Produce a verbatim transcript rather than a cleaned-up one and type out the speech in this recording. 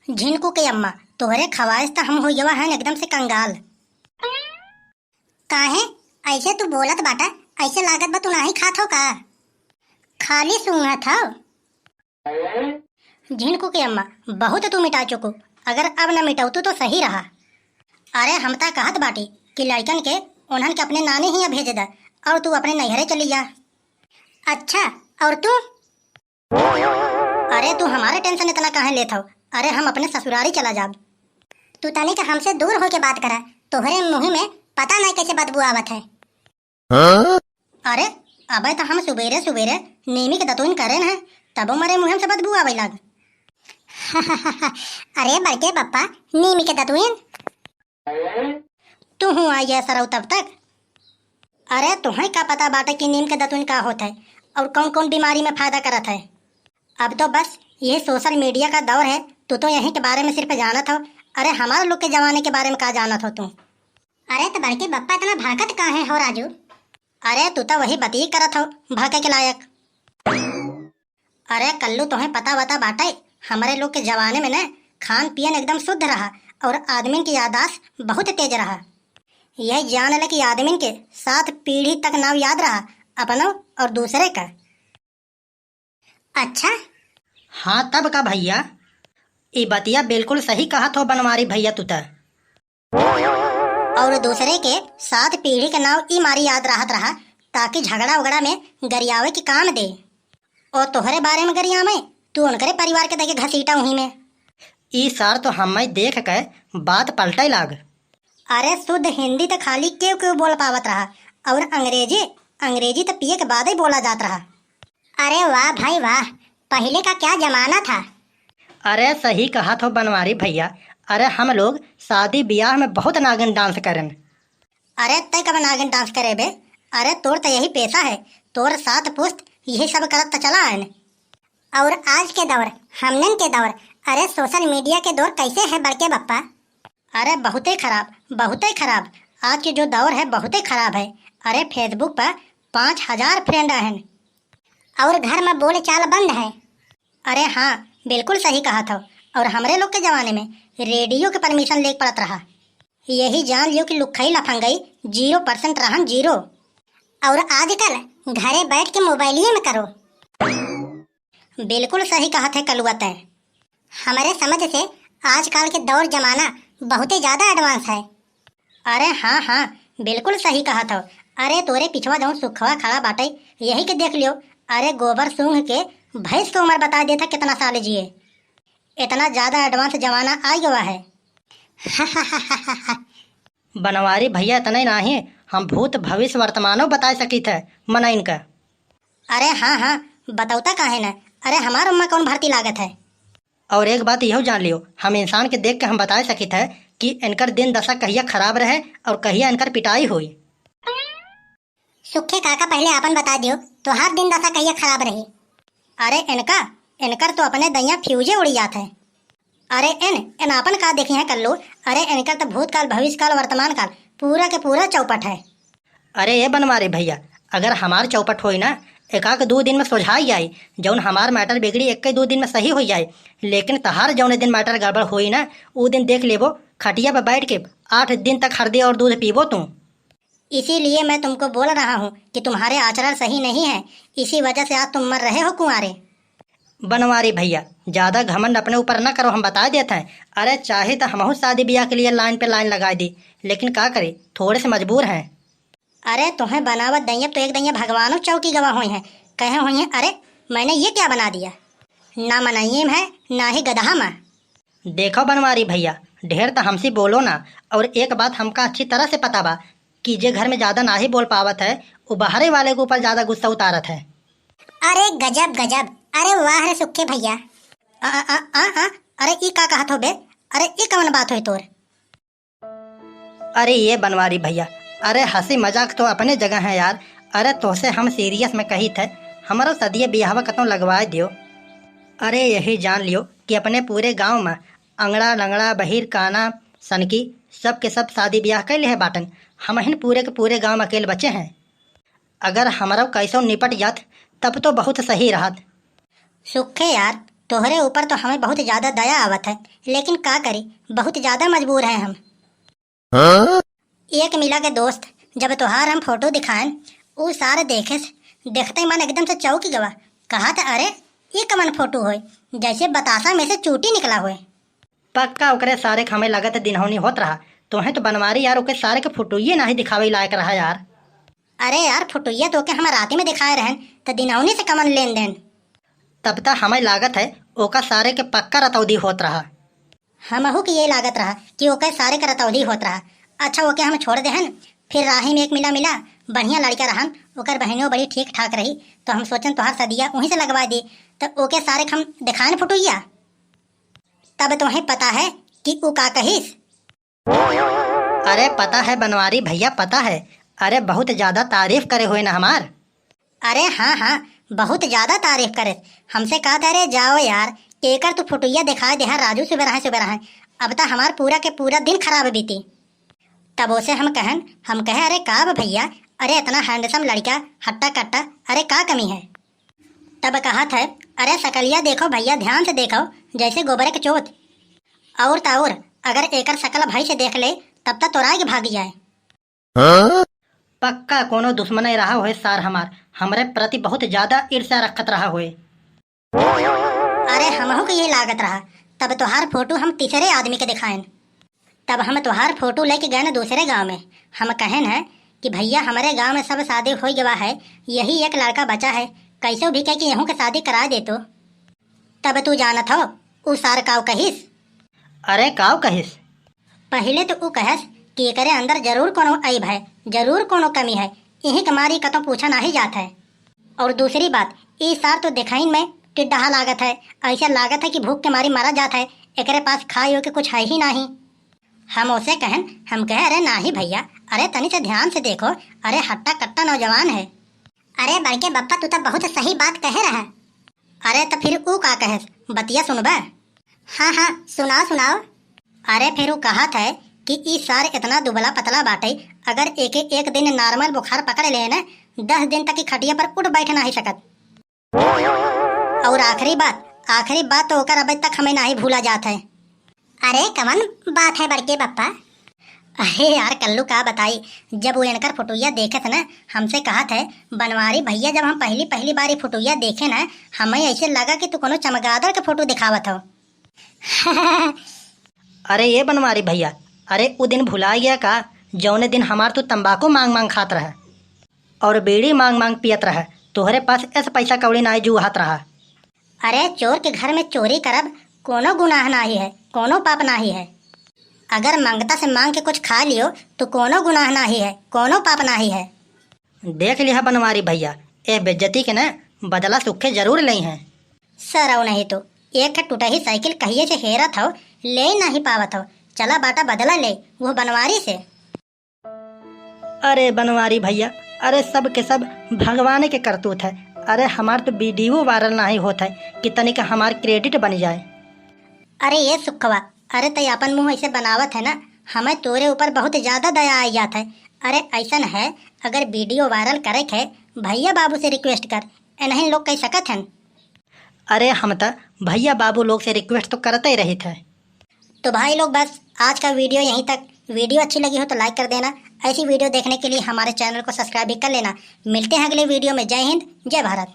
झिनकू के अम्मा, तोहरे खवाइश त हम हो गवा हन एकदम से कंगाल। काहे ऐसे तू बोलत बाटा? ऐसे लागत बा तू नाही खात हो का? खाली सूंघत हो। झिनकू के अम्मा, बहुत तू मिटा चुकू, अगर अब न मिटौतू तो सही रहा। अरे हम ता कहत बाटी कि लड़कन के उन्हन के अपने नानी हियाँ भेज द और तू अपने नैहरे चली जा। अच्छा, और तू? अरे तू हमारे टेंशन इतना काहे लेत हो? अरे हम अपने ससुरारी चला जाब। तू तनिक हमसे दूर होके बात करा, तोहरे मुँह में पता नहीं कैसे बदबू आवत है। हाँ? अरे अबे तो हम सुबेरे सुबेरे नीमी के दतुइन करेन है, तबो मरे मुँह से बदबू आवे लाग। अरे बड़के बप्पा, नीमी के दतुइन? तू हूँ आई है सरऊ तब तक। अरे तुहैं का पता बाटे कि नीम के दतुइन का होत है और कौन कौन बीमारी में फायदा करत है। अब तो बस ये सोशल मीडिया का दौर है, तू तो यहीं के बारे में सिर्फ जानत हो। अरे हमारे लोग के जमाने के बारे में का जानत हो तू? अरे तो बड़के बप्पा इतना भड़कत काहे हो राजू? अरे तू तो वही बती करत हो भड़के के लायक। अरे कल्लू, तोहें पता वता बाटे, हमरे लोग के जमाने में न खान पियन एकदम शुद्ध रहा और आदमी की याददाश्त बहुत तेज रहा। यह जान ले कि आदमी के सात पीढ़ी तक नाव याद रहा, अपनो और दूसरे का। अच्छा? हाँ तब का भैया, ई बतिया बिल्कुल सही कहत हो बनवारी भैया तू त। और दूसरे के सात पीढ़ी के नाव ई मारी याद रहत रहा, ताकि झगड़ा उगड़ा में गरियावे के काम दे। और तोहरे बारे में गरियावे, तू उनकरे परिवार के देखे घसीटा उही में। ई सार तो हमें देख के बात पलटे लाग। अरे शुद्ध हिंदी तो खाली केव केव बोल पावत रहा, और अंग्रेजी, अंग्रेजी तो पिए के बाद ही बोला जात रहा। अरे वाह भाई वाह, पहले का क्या जमाना था। अरे सही कहा थो बनवारी भैया, अरे हम लोग शादी ब्याह में बहुत नागिन डांस करन। अरे तय कब नागिन डांस करे बे? अरे तोर तो यही पेशा है, तोर सात पुस्त यही सब करत तो चला आयन। और आज के दौर, हमनन के दौर, अरे सोशल मीडिया के दौर कैसे है बड़के बप्पा? अरे बहुते खराब, बहुते खराब। आज के जो दौर है बहुते खराब है। अरे Facebook पर पाँच हजार फ्रेंड हैं। और घर में बोल चाल बंद है। अरे हाँ, बिल्कुल सही कहा था। और हमरे लोग के जमाने में रेडियो के परमिशन लेके पड़त रहा। यही जान लियो कि लुखई लफंगई जीरो परसेंट रहन, जीरो। और आजकल घरे बैठ के मोबाइलिए में करो। बिल्कुल सही कहा थे कलुआ तय। हमरे समझ से आजकल के दौर जमाना बहुते ज्यादा एडवांस है। अरे हाँ हाँ, बिल्कुल सही कहा था। अरे तोरे पिछवा जौन सुखवा खड़ा बाटे, यही के देख लियो। अरे गोबर सूंघ के भैंस के उम्र बता देता कितना साल जिए। इतना ज्यादा एडवांस जमाना आ गवा है। बनवारी भैया इतना ही नाही, हम भूत भविष्य वर्तमानो बता सकित है मनइन का। अरे हाँ हाँ, बतौता काहे न। अरे हमार उम्मा कौन भर्ती लागत है? और एक बात यहू जान लियो, हम इंसान के देख के हम बता सकित है कि इनकर दिन दशा कहिया खराब रहे और कहिया इनकर पिटाई हुई। सुखे काका पहले आपन बता दियो, तोहार दिन दशा कहिया खराब रही? अरे इनका, इनकर तो अपने दैया फ्यूजे उड़ी जात है। अरे इन, इन आपन का देखी है कल्लू? अरे इनकर तो भूतकाल, भविष्यकाल, वर्तमान काल पूरा के पूरा चौपट है। अरे ए बनवारी भैया, अगर हमार चौपट होई ना, एकाक दू दिन में सोझाई जाई, जौन हमार मैटर बिगड़ी एक दू दिन में सही हो जाई, लेकिन तहार जौने दिन मैटर गड़बड़ होई ना, ऊ दिन देख लेबो, खटिया पर बैठ के आठ दिन तक हरदी और दूध पीबो तू। इसीलिए मैं तुमको बोल रहा हूँ कि तुम्हारे आचरण सही नहीं है, इसी वजह से आज तुम मर रहे हो कुंवारे। बनवारी भैया, ज्यादा घमंड अपने ऊपर न करो, हम बता देते हैं। अरे चाहे तो हमहू शादी ब्याह के लिए लाइन पे लाइन लगा दी, लेकिन का करी, थोड़े से मजबूर हैं। अरे तोहें बनावत दैया तो एक दैया भगवानो चौकी गवा होई हैं, कहे होई हैं, अरे मैंने ये क्या बना दिया। ना मनइये में है, ना ही गदहा में। देखो बनवारी भैया, ढेर तो हमसे बोलो ना, और एक बात हमका अच्छी तरह से पता बा कि जे घर में ज्यादा नाही बोल पावत है, वो बाहरे वाले के ऊपर ज्यादा गुस्सा उतारत है। अरे गजब गजब, अरे वाह रे सुक्के भैया। आ, आ, आ, आ, आ, अरे ई का कहत हो बे? अरे ई कवन बात होई तोर? अरे ये बनवारी भैया, अरे हंसी मजाक तो अपने जगह है यार। अरे तोहसे हम सीरियस में कही थे, हमारो सदिये बियाहवा कतौ लगवाए दियो। अरे यही जान लियो कि अपने पूरे गांव में अंगड़ा लंगड़ा बहिर काना सनकी सबके सब शादी ब्याह कर ले बाटन, हमहिन पूरे के पूरे गांव में अकेल बचे हैं। अगर हमरो कैसो निपट जात तब तो बहुत सही रहत। सुखे यार, तोहरे ऊपर तो हमें बहुत ज्यादा दया आवत है, लेकिन का करी, बहुत ज्यादा मजबूर हैं हम। हाँ? एक मिला के दोस्त, जब तोहार हम फोटो दिखाएन, ऊ सार देखेस, देखते ही मन एकदम से चौंक गवा। कहत, "अरे, ई कवन फोटो होय, जैसे बतासा में से चूटी निकला होय।" पक्का ओकरे सारे के हमें लागत दिनौनी होत रहा। तोहें तो बनवारी यार, ओके सारे के फोटोइये नाहीं दिखावे लायक रहा यार। अरे यार, फोटोइया तो ओके हम राती में दिखाए रहन, त दिनौनी से कवन लेन देन? तब त हमें लागत है, ओका सारे के पक्का रतौदी होत रहा। हमहू के ये लागत रहा कि ओके सारे के रतौदी होत रहा। अच्छा, ओके हम छोड़ देहन, फिर राही में एक मिला मिला, बढ़िया लड़का रहन, ओकर बहनियों बड़ी ठीक ठाक रही, तो हम सोचन तोहार सदिया उहीं से लगवा दी, त ओके सारे के हम दिखाएन फोटोइया। तब तोहें पता है कि ऊ का कहिस? अरे पता है बनवारी भैया, पता है। अरे बहुत ज्यादा तारीफ करे हुए ना हमार। अरे हाँ, हाँ, बहुत ज्यादा तारीफ करे। हमसे कहत, "अरे जाओ यार, केकर तू फोटोइया दिखाए देहा राजू, सुबह रहे, सुबह रहे।" अब त हमार पूरा के पूरा दिन खराब बीती। तब ओसे हम कहन, हम कहे, "अरे का बा भैया, अरे इतना handsome लड़का, हट्टा कट्टा, अरे का कमी है?" तब कहत है, "अरे सकलिया देखो भैया, ध्यान से देखो, जैसे गोबर के चोत। और त और, अगर एकर सकल भाई से देख ले, तब त तोराए के भाग जाए।" हाँ? पक्का कोनो दुश्मन रहा होए सार हमार, हमरे प्रति बहुत ज्यादा ईर्ष्या रखत रहा होए। अरे हमहू के ये लागत रहा, तब तोहार फोटो हम तीसरे आदमी के दिखाएन। तब हम तोहार फोटो लेके गए न दूसरे गांव में। हम कहेन है कि भैया, हमरे गांव में सब शादी हो गवा है, यही एक लड़का बचा है, कैसे भी कह के यहू के शादी करा दे तो। तब तू जानत हो उ सार काव कहिस? अरे काव कहिस? पहिले तो उ कहस कि एकरे अंदर जरूर कोनो ऐब है, जरूर कोनो कमी है, यही के मारी कतौ पूछा नाही जात है। और दूसरी बात, ई सार तो देखाइन में टिड्डहा लागत है, ऐसे लागत है कि भूख के मारी मरा जात है, एकरे पास खाए के कुछ है ही नाही। हम ओसे कहन, हम कहे, "अरे नाही भैया, अरे तनी से ध्यान से देखो, अरे हट्टा कट्टा नौजवान है।" अरे बड़के बप्पा, तू तो बहुत सही बात कहे रहा। अरे तो फिर ऊ का कहे, बतिया सुनबा? हाँ, हाँ, सुनाओ, सुनाओ। अरे फिर ऊ कहत है कि ई सार इतना दुबला पतला बाटे, अगर एके एक दिन normal बुखार पकड़ ले न, दस दिन तक ई खटिया पर उठ बैठ नाही सकत। और आखिरी बात, आखिरी बात तो ओकर अबे तक हमें नाही भूला जात है। अरे कवन बात है बड़के बप्पा? अरे यार कल्लू का बताई, जब वो इनकर फोटोइया देखे थे ना, हमसे कहा थे, "बनवारी भैया, जब हम पहली पहली बार ये फोटोइया देखे ना, हमें ऐसे लगा कि तू कोनो चमगादड़ के फोटो दिखावत हो।" अरे ये बनवारी भैया, अरे उ दिन भुला गया का, जौने दिन हमार तू तंबाकू मांग मांग खात रहे और बीड़ी मांग मांग पियत रहे, तोहरे पास ऐसा पैसा कौड़ी नाई जुहात रहा। अरे चोर के घर में चोरी करब कोनो गुनाह नाही है, कोनो पाप नाही है। अगर मंगता से मांग के कुछ खा लियो तो कोनो गुनाह नाही है, कोनो पाप नाही है। देख लिहा बनवारी भैया, ए बेइज्जती के न बदला सुखे जरूर लेइहैं। सरऊ नहीं तो, एक ठे टुटही साइकिल कहिए से हेरत हौ, ले नहीं पावत हौ। चला बाटा बदला ले वो बनवारी से। अरे बनवारी भैया, अरे सब के सब भगवान के करतूत है। अरे हमार तो video viral नाही होत है कि तनिक हमार credit बन जाए। अरे ये सुखवा, अरे तै आपन मुंह ऐसे बनावत है ना, हमें तोरे ऊपर बहुत ज्यादा दया आई जात है। अरे ऐसन है, अगर video viral करे के है, भैया बाबू से request कर, एनहिन लोग कह सकत हन। अरे हम त भैया बाबू लोग से request तो करते ही रहित है। तो भाई लोग बस आज का video यहीं तक। Video अच्छी लगी हो तो like कर देना। ऐसी video देखने के लिए हमारे channel को subscribe भी कर लेना। मिलते हैं अगले video में। जय हिंद, जय भारत।